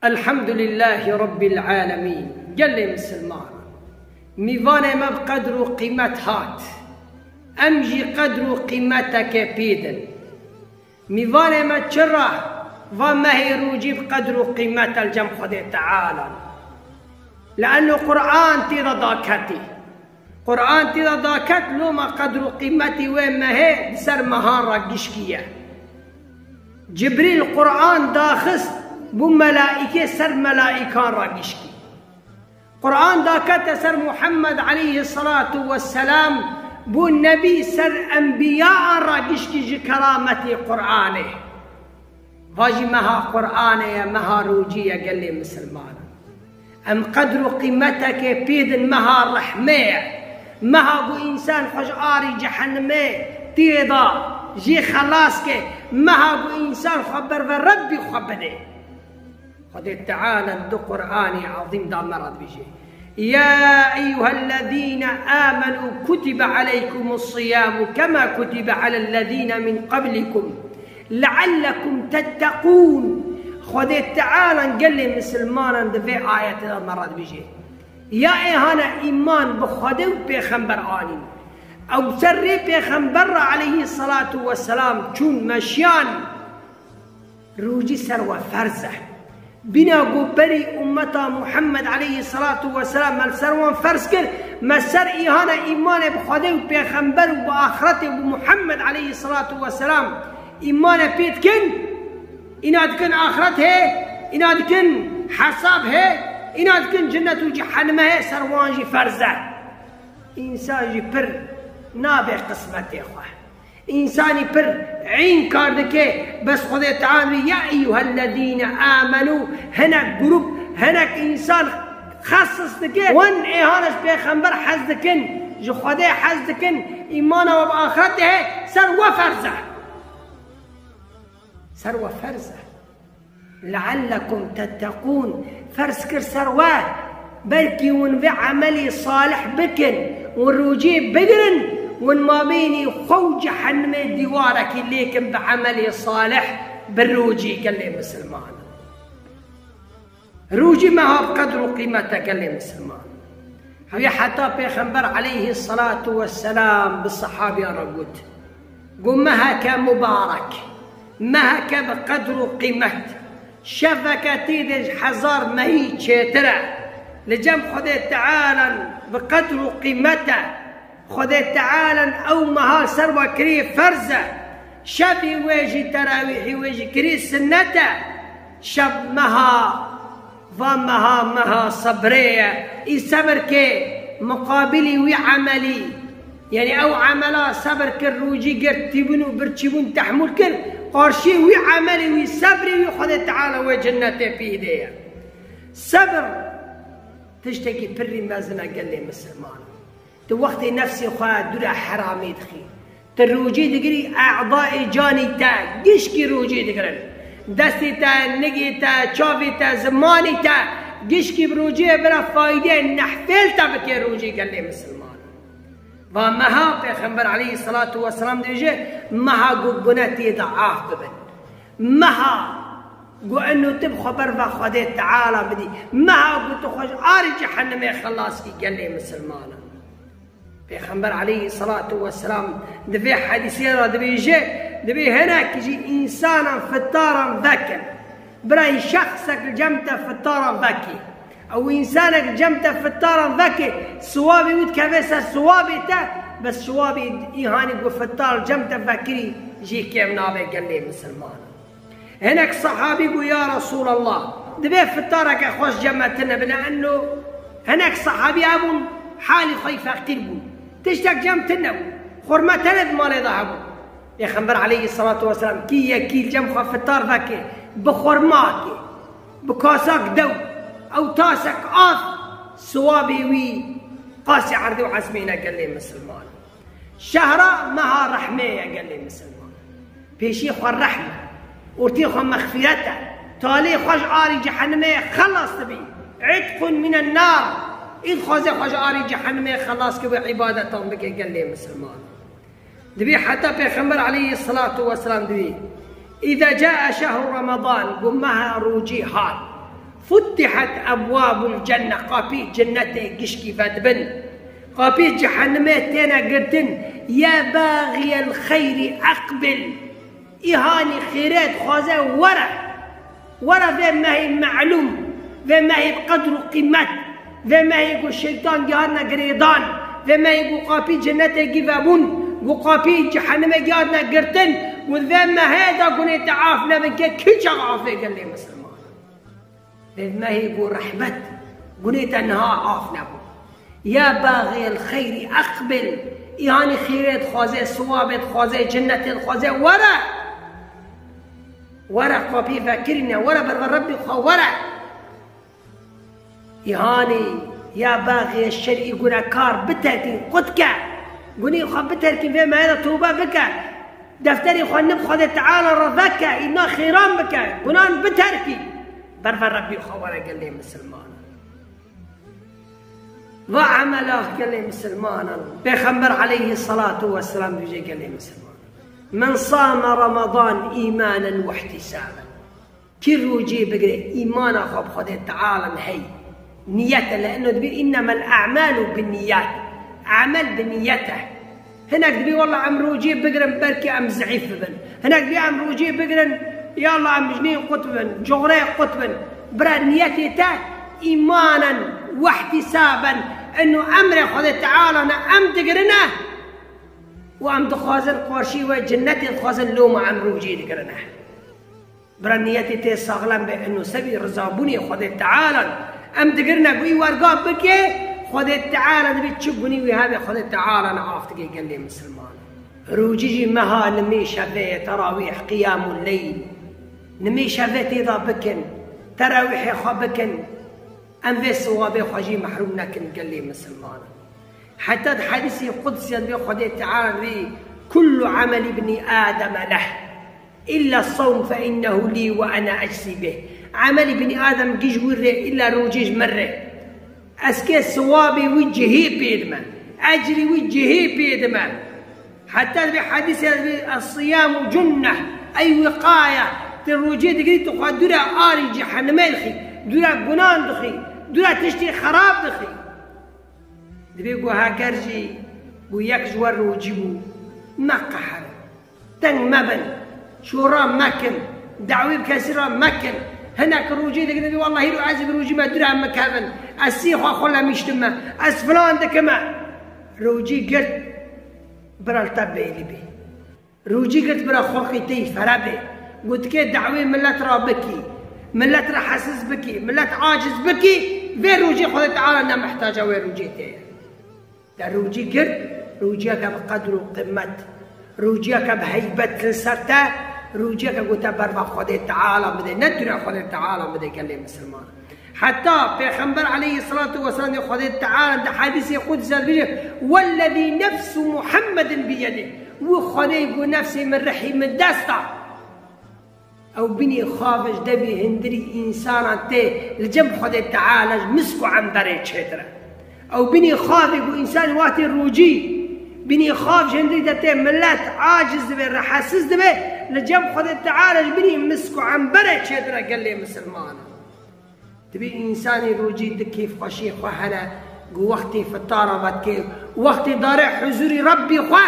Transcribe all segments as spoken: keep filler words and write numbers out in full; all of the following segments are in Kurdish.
Elhamdulillahî Rabbil Alemîn. Gelê misilman, mîvanê me bi qedr û qîmet hat. Em jî qedr û qîmeteke pê din. Mîvanê me çira va mehê rûcî bi qedr û qîmet e li cem Xwedê Teala. Li enno Qur'an tê de daketî. Qur'an tê de daket, loma qedr û qîmetî wê mehê di ser mehan re gişkî ye. Cibrîl Qur'an daxist, bû melaîkê ser melaîkan re gişkî. Qur'an dakete ser Muhammed aleyhisselatu vesselam, bû nebî ser enbiyan re gişkî ji kerametê Qur'anê. Va jî meha Qur'anê ye, meha rûcî ye gelê misilmanan. Em qedr û qîmetekê pê din, meha rehmê ye. Meha ku însan xwe ji arî cehenimê tê de jê xelas ke. Meha ku însan xwe berve Rebbî xwe bide. Xwedê Teala di Qur'anê Ezîm de me re dibêje. يا أيها الذين آمنوا كتب عليكم الصيام كما كتب على الذين من قبلكم لعلكم تتقون. Xwedê Teala gelê misilmanan di vê ayetê de me re dibêje. Ya êhana îman bi Xwedê û pêxember anîn. Ew ser rê pêxember re aleyhî selatu weselam çûn meşiyan. Rûcî ser we ferz e. Bîna ku berî ummeta Muhammed aleyhî selatu weselam me li ser wan ferz kir, me ser îhana îmanê bi Xwedê û pêxember û bi axretê û bi Muhammed aleyhî selatu weselam îmane pê dikin, îna dikin axret hê, îna dikin hesab hê, îna dikin cinnet û cehenime hê, ser wan jî ferz e. Însan jî pir nabe qismetê xwe. Însanî pir înkar dike, bes Xwedê Teala dibê, "Ya eyyuhellezîne amenû", hinek grûp, hinek însan xesis dike, wan êhana ji pêxember hez dikin, ji Xwedê hez dikin, îmana we bi axretê heye, ser we ferz e. Ser we ferz e. "Leallekum tettekûn", ferz kir ser we, belkî hûn vê emelê salih bikin, hûn rûcî bigirin, hûn mabênî xwe û cehenimê dîwarekî lêkin bi emelê salih, bi rûcî gelê misilman. Rûcî meha bi qedr û qîmet e gelê misilman. Wî heta Pêxember aleyhî selatu weselam bi sehabiyan re got, got, "Meheke mubarek, meheke bi qedr û qîmet, şeveke tê de ji hezar mehî çêtir e. Li cem Xwedê Teala bi qedr û qîmet e. Xwedê Teala ew meha ser we kirî ferz e. Şevî wê jî, terawîhî wê jî kirî sinnet e. Şev meha, va meha, meha sebrê ye. Î sebir kê muqabilî wî emelî, yanî ew emela sebir kir, rûcî girt, tîbûn û birçîbûn tehmûl kir, qarşî wî emelî, wî sebrî wî Xwedê Teala wê cennetê pî dê ye." Sebir tiştekî pirî mezin e gelê misilman. Tu wextê nefsê xwe dûra heramê dixî. Tu rûcî digirî, e'dayê canî te gişkî rûcî digirin. Destê te, nigê te, çavê te, zimanî te gişkî bi rûciyê bira faydeyê nehfêl te bike rûcî gelê misilman. Va meha Pêxember aleyhî selatu weselam dibêje, meha ku gune tê de af bibin. Meha ku eno tu bi xwe ber ve Xwedê Teala bidî. Meha ku tu xwe ji arê cehennemê xelas kî gelê misilmanan. Pêxember aleyhî selatu weselam di vê hedîsê re dibêje, dibê hinek jî însanan fitaran vekin. Birayî şexsek li cem te fitaran vekî. Ew însanek li cem te fitaran vekê, siwabê wî dikeve ser siwabê te, bes siwabê îhanî ku fitar li cem te vekirî jê kêm nabe gelê misilmanan. Hinek sehabî got, "Ya Resûlallah, divê fitareke xweş cem me tune bine." Eno hinek sehabî hebûn halî xwe yî feqîr bûn. Tiştek cem tune bû. Xurme tenê di malê de hebû. Pêxember aleyhî selatu weselam kî yekî li cem xwe fitar veke, bi xurmakê, bi kasak dew, ew tasek av, siwabê wî qasî erdê û ezmîne gelê misilman. Şehra meha rehmê ye gelê misilman. Pêşî xwe rehm e. Ortê xwe mexfîret e. Talê xwe ji arî cehenimê xelas dibî. Îtkun mînen nar. Î dixwaze xwe ji arî cehenimê xelas ke bi îbadetan bike gelê misilman. Dibî heta Pêxember aleyhî selatu weselam dibî. Îza caa şehru Ramadan, ku meha rûcî hat. Futtihat ebwabul cenne, qapî cennetê gişkî vedibin. Qapî cehennemê têne girtin. Ya baxiyel xeyrî eqbil. Îhanî xêrê dixwaze were. Were vê mehê melûm, vê mehê bi qedr û qîmet, vê mehê ku şeytan gihatne girêdan, vê mehê ku qapî cennetê gî vebûn, ku qapî cehennemê gihatne girtin, ku vê mehê de gunê te af nebin ke kî çax afê gelê misilman. Vê mehê ku rehmet, gunê te niha af nebû. Ya baxiyel xeyrî eqbil, îhanî xêrê dixwaze, siwabê dixwaze, cennetê dixwaze, were. Were qapî vekirîne, were ber ve Rebbî xwe were. Îhanî ya baxiyê şerî gunekar biterkî, qut ke. Gunê xwe biterkî, vê mehê de tobe bike. Defterê xwe nib Xwedê Teala re veke, îna xêran bike, gunan biterkî. Ber ve Rebbî xwe were gelê misilman. Va emela gelê misilmanan. Pêxember aleyhisselatu vesselam dibêje gelê misilmanan. Men same Ramadan îmanen ve ihtisaben. Kî rojê bigire, îmana xwe bi Xwedê Teala hey. Niyet e, le eno dibê, innemel a'malu binniyat. Amel bi niyet e. Hinek dibê, walla em rojê bigirin, belkî em zeîf bibin. Hinek dibê, em rojê bigirin, ya Allah, em jinê qut bibin, coxreyê qut bin. Bira niyetê te îmanen, wehtisaben, eno emrê Xwedê Teala ne, em digirine û em dixwazin qarşî we cennetê dixwazin, loma em rojê digirine. Bira niyetê tê saxlem be, eno sebî rizabûnê Xwedê Teala. Em digirine ku wî werga bike, Xwedê Teala dibê çi gunî wî hebe, Xwedê Teala ne af dike gelê misilman. Rojî jî meha nimê şevê ye, terawîh, qiyamul leyl. Nimê şevê tê de bikin, terawîhê xwe bikin. Em vê siwabê xwe jî mehrûm nekin gelê misilman. Heta di hedîsê qudsî de dibê Xwedê Teala dibê, kullu amel ibnî Adem leh. Îlla sawm fe innehu lî ve ene eczî bih. Emelî binî Adem giş wî rê, îlla rojê ji min rê. Ez kê siwabê wî cihê pê dime. Ecrî wî cihê pê dime. Heta vê hedîsê de dibê, "Es-siyamu cunneh." Ey wiqaye. Tu rojê digirî, tu xwe dûra arî cehennemê dixî, dûra gunan dixî, dûra tiştê xerab dixî. Dibê ku heger jî ku yek ji we rojî bû, meqeherin. Teng mebin, şora mekin, dawî bi kesî re mekin. Hinek rojî digire, dibê, "Wellahî, ro ez bi rojî me dûra min kevin. Ez sî xwe xulemîştime, ez filan dikime." Rojî girt, bira li te bêlî bê. Rojî girt, bira xwe qîteyî fere bê. Gotikê dawî millet re bikî, millet re hesiz bikî, millet aciz bikî, vê rojî Xwedê Teala ne mihtaca wê rojê tê ye. Te rojî girt, rojiyeke bi qedr û qimet, rojiyeke bi heybet li ser te, rojiyeke ku te berva Xwedê Teala bidê, ne dûra Xwedê Teala bidê gelê misilman. Heta Pêxember aleyhisselatu vesselam dê Xwedê Teala di hedîsê qudsî de dibêje, "Wellezî nefsu Muhammedin biyedih." Wî Xwedê ku nefsê min, rihî min dest da. Ew binî xav ji devî hindirî însanan tê, li cem Xwedê Teala ji misk û emberê çêtir e. Ew binî xavê ku însanî wextê rojî, binî xav ji hindirî de tê, millet aciz dibe, rehetsiz dibe, li cem Xwedê Teala ji binî misk û emberê çêtir e gelê misilmanan. Dibê însanî rojî di kêfxweşiyê xwe hene, ku wextê fitara vedikê, wextê dare huzûrî Rebbî xwe,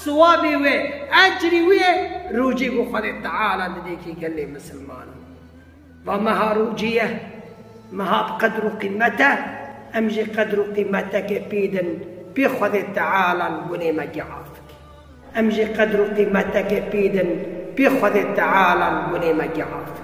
siwabê wê, ecrî wê, rojê ku Xwedê Teala didê kî gelê misilmanan. Va meha rojî ye, meha bi qedr û qîmet e, em jî qedr û qîmetekê pê din, pê Xwedê Teala gunê me gî af bike. Em jî qedr û qîmetekê pê din, pê Xwedê Teala gunê me gî af bike.